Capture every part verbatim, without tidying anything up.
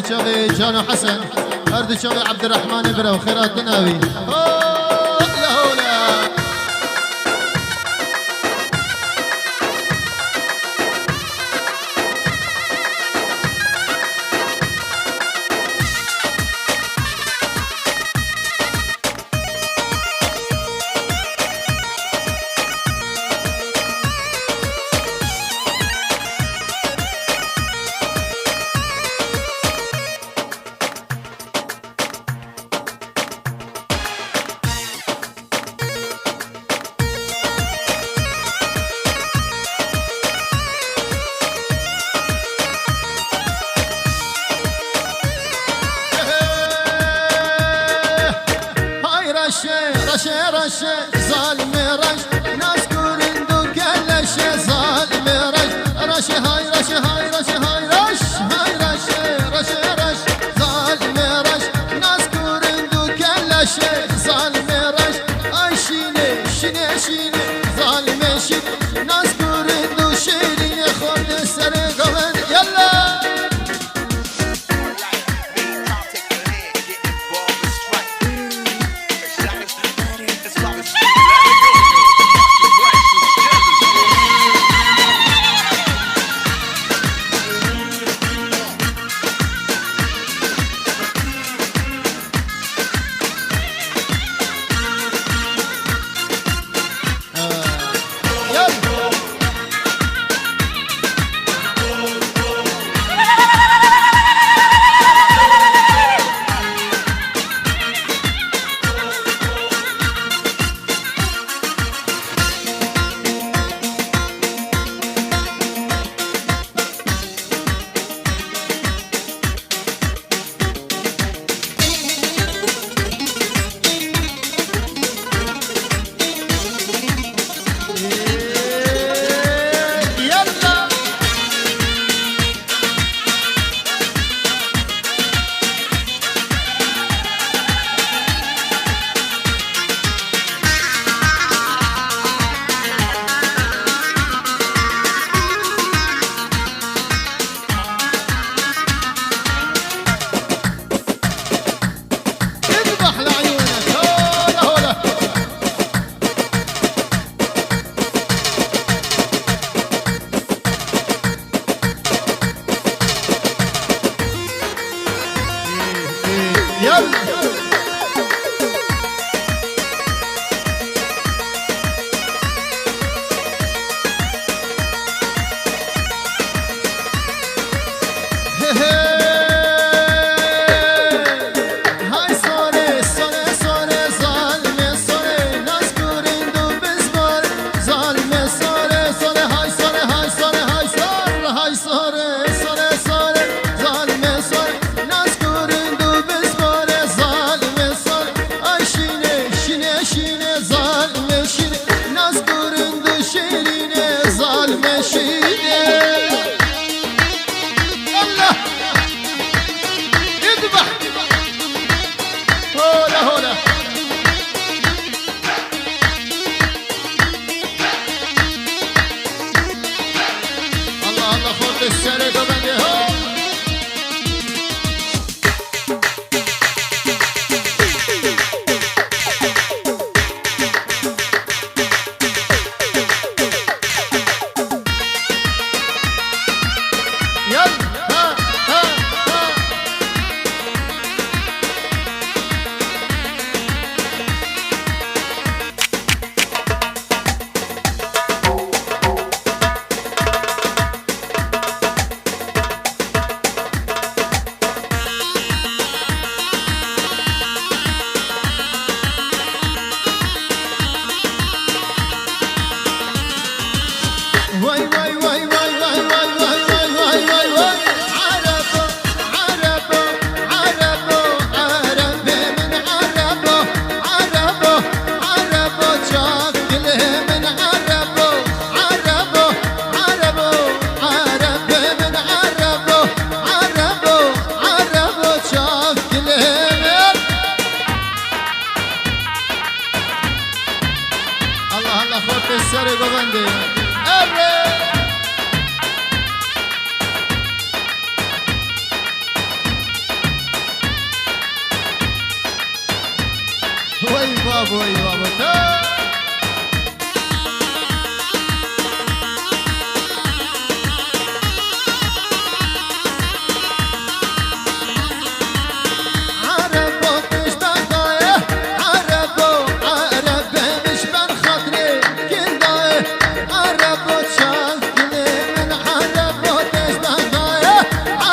Çavê Cano Hesen, her du çavê Ebdirehmanê bira û xêra tune wî. Ho, la, ho, la. Hay reşe, reşe, reşe, zalimê reş, nas ku rind û keleşe, zalimê reş, reşe, hay reşe, hay reşe, hay reş, hay reşe, reşe, reş, zalimê reş, nas ku rind û keleşe, zalimê reş, ay şînê, şînê, şînê, zalimê şîn, nas ku rind û şîrînê xortê serê govend, yalla! اذبح لعيونك. هولا، هولا. يلا. Şîrînê, zalimê şîrînê, zalimê şîrînê. Allah! Idbah! Hola, hola! Allah, Allah, xortê serê govendê, ho! Allah Allah, xortê serê govendê. Erê! Boy baba te. Erebo tişta daye, Erebo, Erebê min ji ber xatirê kin daye, Erebo çav gilê min, Erebo tişta daye,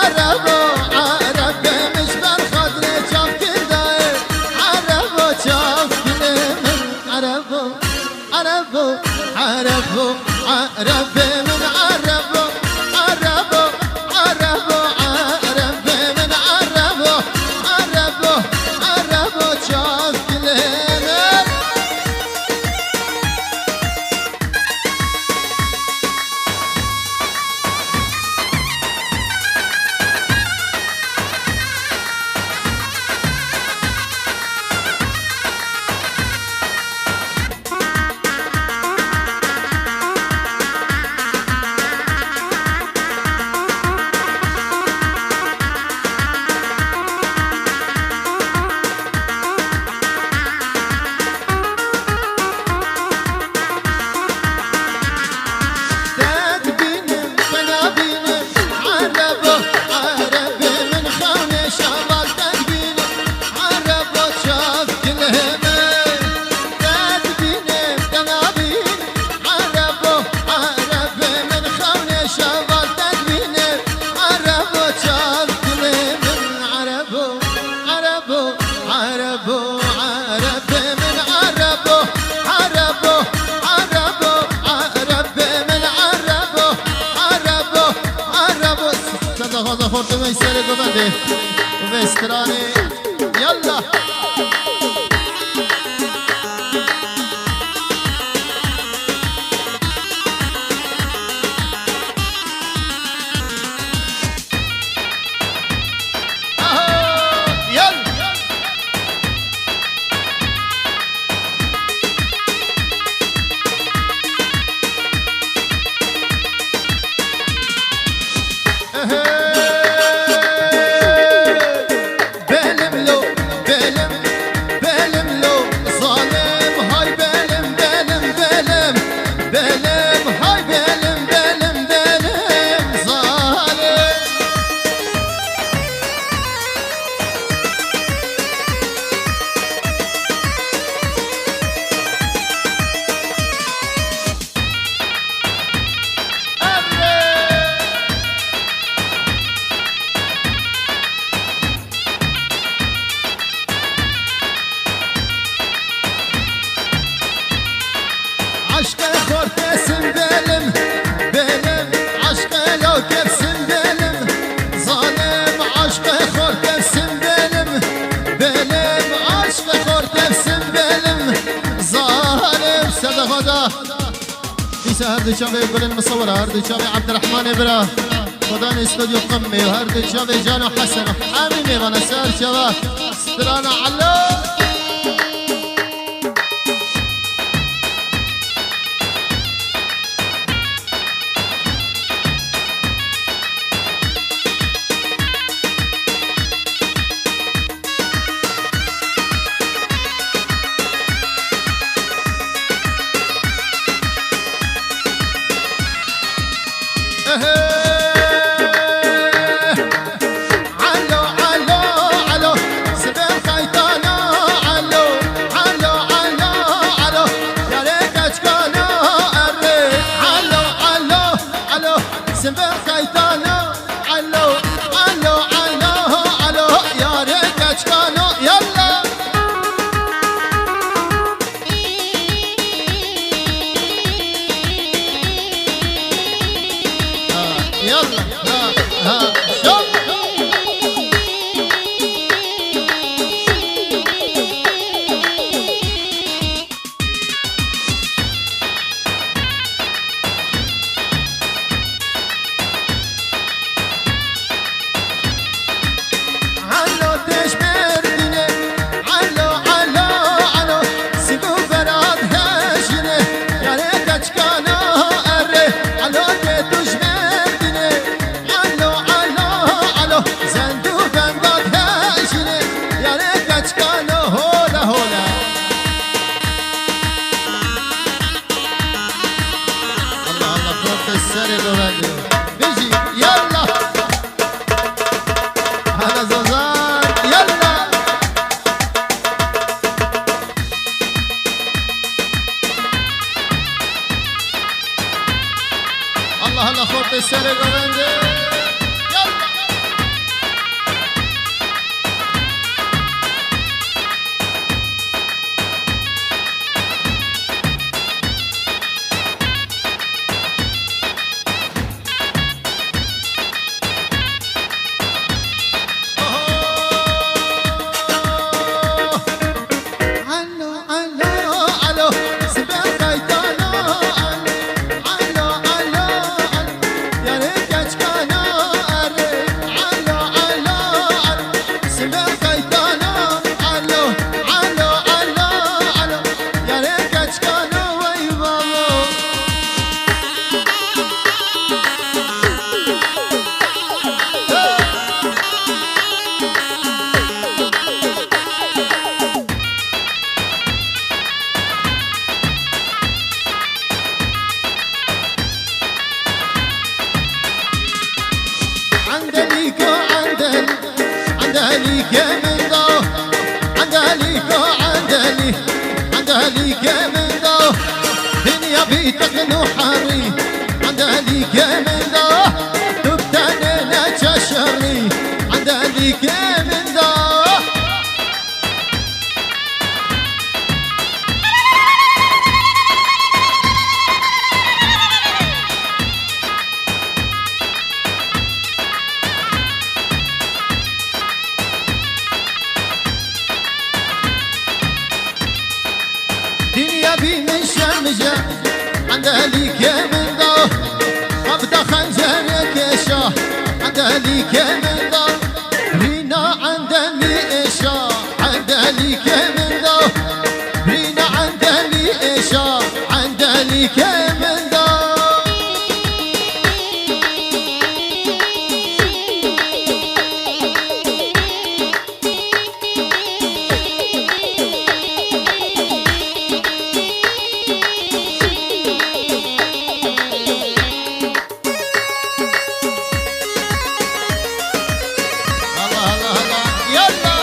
Erebo, Erebê min ji ber xatirê çav kin daye, Erebo çav gilê min, Erebo. Erebo, Erebo, Erebê min Erebo, Erebo, Erebo, Erebê min Erebo, Erebo, Erebo, çav gilê min. Te dibînim, te nabînim, Erebo, Erebê min xewnê şeval te dibînim. Erebo çav gilê min, te dibînim, te nabînim. Erebo, Erebê min xewnê şeval te dibînim. Erebo çav gilê min, Erebo, Erebo, Erebo, Erebê min Erebo, Erebo, Erebo, Erebê min Erebo, Erebo, Erebo. Sen de xwaza xortê me serê govendê. Ve stranê. Yallah. Aha! Yal! Ehe! Belim lo, belim, belim lo, zalim, hay belim, belim, belim, belim, hay belim, belim, belim, zalim. Aşkê xortê sim belim, belim, aşkê lo kevsim belim, zalim, aşkê xortê sim belim, belim, aşkê xortê sim belim, zalim. Sedexoda. Dîsa her du çavê Gulên Misewira, her du çavê Ebdirehmanê bira. Xwedanê stûdyo qimê û her du çavê Can û Hesen û hemî mêvana ser çava strana Elo. Alo, alo, alo, sibê xeytana, عندليك من ذا، عندليك، عندلي، عندليك من ذا. دنيا بيتك نحري، عندليك من ذا. تبتني نتشري، عندليك من ذا. دنيا بي من شمجة، عند أهلي كامل ضو. قبضة خنجر كيشة، عند أهلي كامل ضو. رينا عند ميشة، عند أهلي كامل ضو. رينا عند ميشة، عند أهلي كامل ضو. الله، الله، الله. يلا.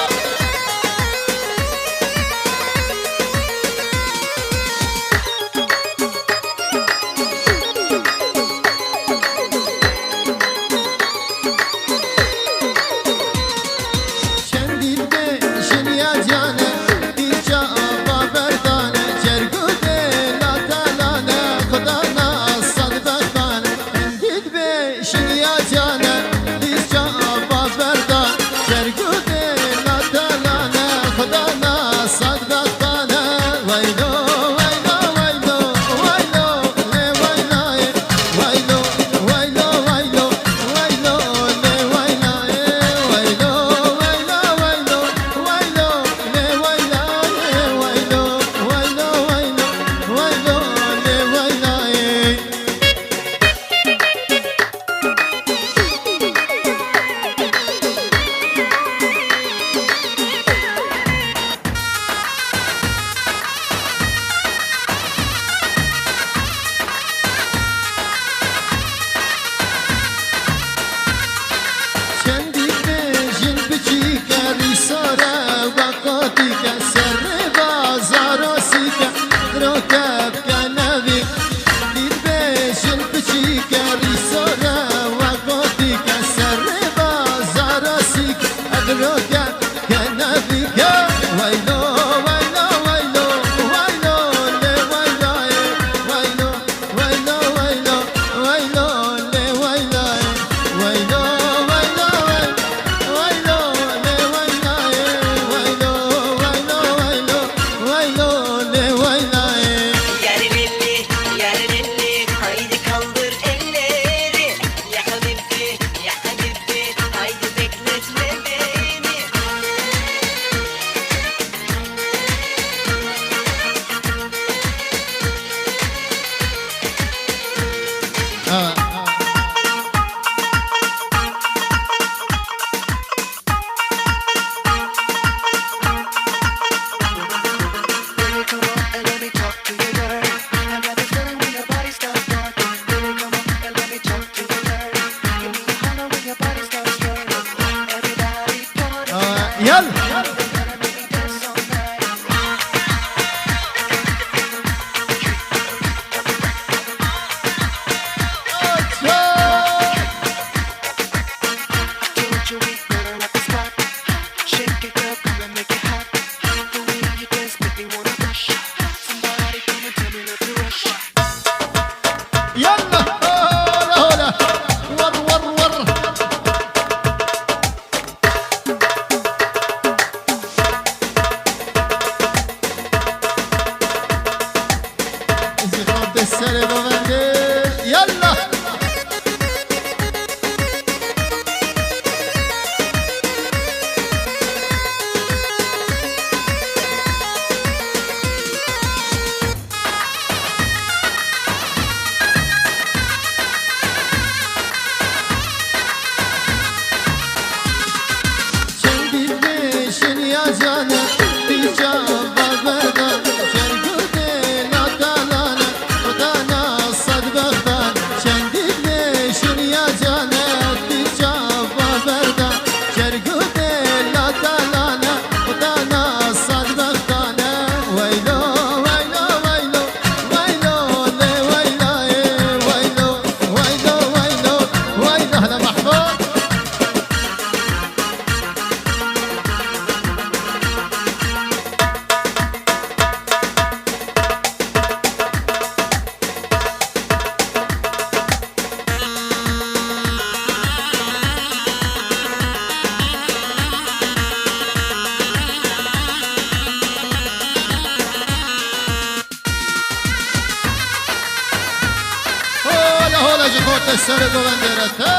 Serê govendê re te.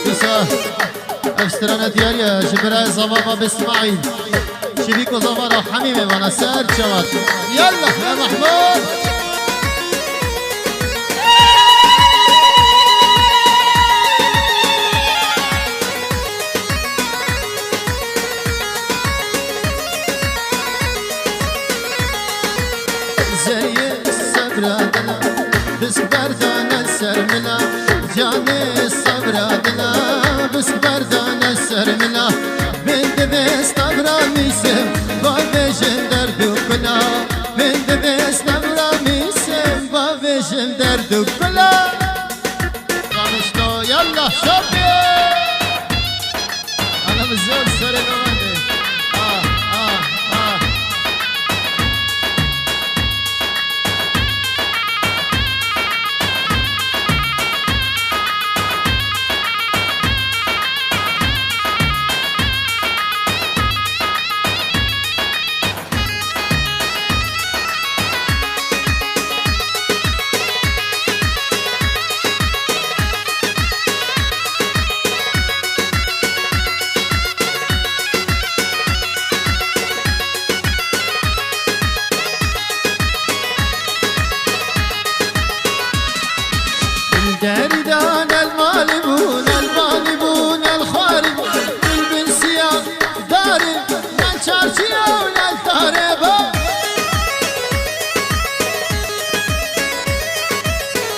Dîsa ev strana diyar e ji birayê zava Bab Îsmaîl. Şivîko zava ra Hemîmê vana ser çavat. Yallah ya Mahmud. Zeriyê sebra dila, bisk berdane ser mila. Canê sebra dila, bisk berdane ser mila. Min divê stevra mîsim, bavêjin derd û kula. Min divê stevra mîsim, bavêjin derd û kula. Danişto, yallah, şopê! Ana bi zor serê bavandê. Ah, ah, ah. Deridan el malî bûn, el banî bûn, el xwarî bûn, el bin siya darî, el çarşiya û el tarê ba.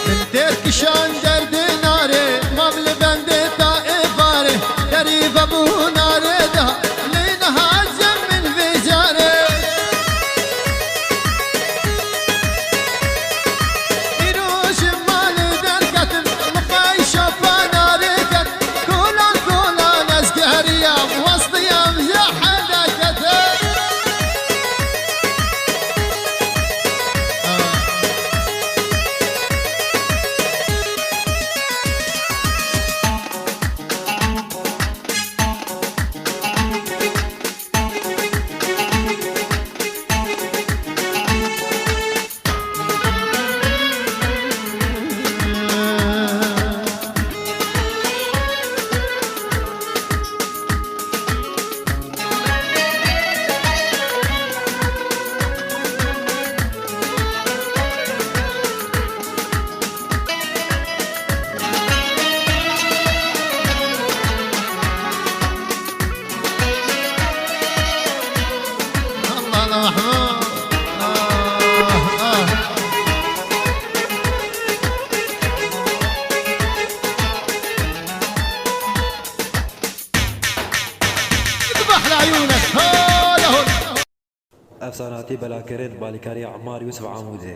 Min têr kişand derdê narê, mam li bendê ta êvarê, derî vebû narê da, lê niha cem min vê carê. Îro ji malê derketim, min qey şapa narê ket, kolan kolan ez geriyam, westiyam ji heleketin. Allah Allah Mahmud. Ah, ah. Bahla eyûnek. Hol, hol. Ev sahne hatî belakirin bi alîkariya Emar Yûsif Amûdê.